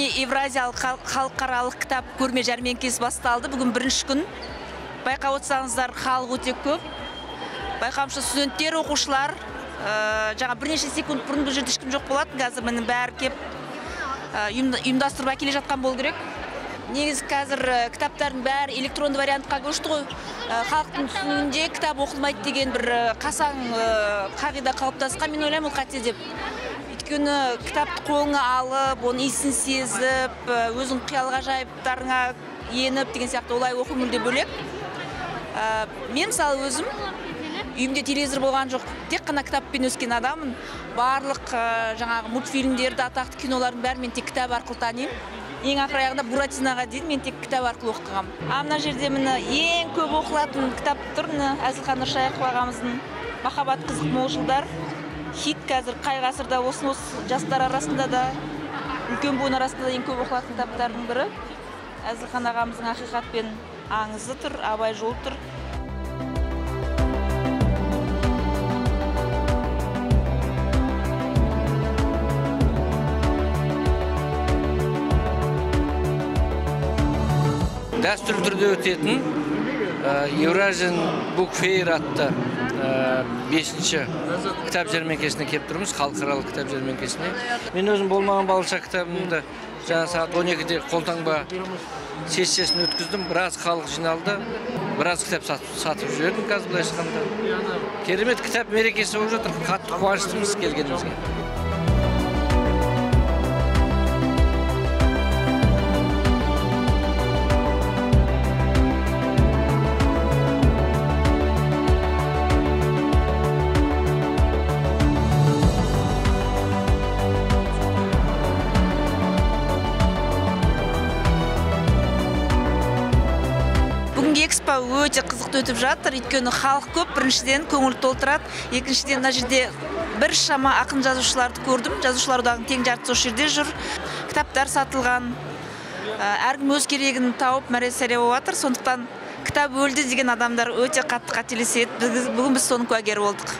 Міне, Евразиялық халықаралық кітап көрме жәрмеңкесі басталды. Бүгін бірінші күн. Байқап отырсаңыздар, халық өте көп. Байқауымша, студенттер, оқушылар, жаңа бірнеше секунд бұрын бұл жерде ешкім жоқ болатын, қазір міне бәрі кеп ұйымдастырып әкеле жатқан болу керек. Негізі қазір кітаптардың бәрі электронды вариантқа көшті ғой. Халықтың түсінігінде кітап оқылмайды деген бір қасаң қағида қалыптасқан. Мен ойлаймын, ол қате деп. Өйткені кітапты қолыңа алып, оның иісін сезіп, өзің қиял ғажайыптарыңа еніп деген сияқты олай оқу мүлде бөлек. Мен мысалы өзім үйімде телевизор болған жоқ, тек қана кітаппен өскен адаммын. Барлық жаңағы мультфильмдерді, атақты кинолардың бәрін мен тек кітап арқылы танимын. Ең ақыр аяғында Буратиноға дейін мен тек кітап арқылы оқығам. А мына жерде міне ең көп оқылатын кітап тұр, міне Әзілхан Нұршайықов ағамыздың «Махаббат қызық мол жылдар». Хит қазір қай ғасырда болсын, осы жастар арасында да, үлкен буын арасында да ең көп оқылатын кітаптардың бірі. Әзілхан ағамыздың «Ақиқат пен аңызы» тұр, «Абай жолы» тұр. Дәстүрлі түрде өтетін Eurasian Book Fair атты 5-ші кітап жәрмеңкесіне келіп тұрмыз, халықаралық кітап жәрмеңкесіне. Мен өзім болмаған балша кітабымды жаңа сағат 12-де қолтаңба сессиясын өткіздім. Біраз халық жиналды, біраз кітап сатып жібердім қазір былайша айтқанда. Керемет кітап мерекесі болып жатыр, қатты қуаныштымыз келгенімізге. Экспо өте қызықты өтіп жатыр, өйткені халық көп, біріншіден көңіл толтырады, екіншіден мына жерде біршама ақын жазушыларды көрдім, жазушылар одағының тең жартысы осы жерде жүр, кітаптар сатылған, әркім өз керегін тауып мәре-сәре болып жатыр, сондықтан кітап өлді деген адамдар өте қатты қателеседі. Бүгін біз соның куәгері болдық.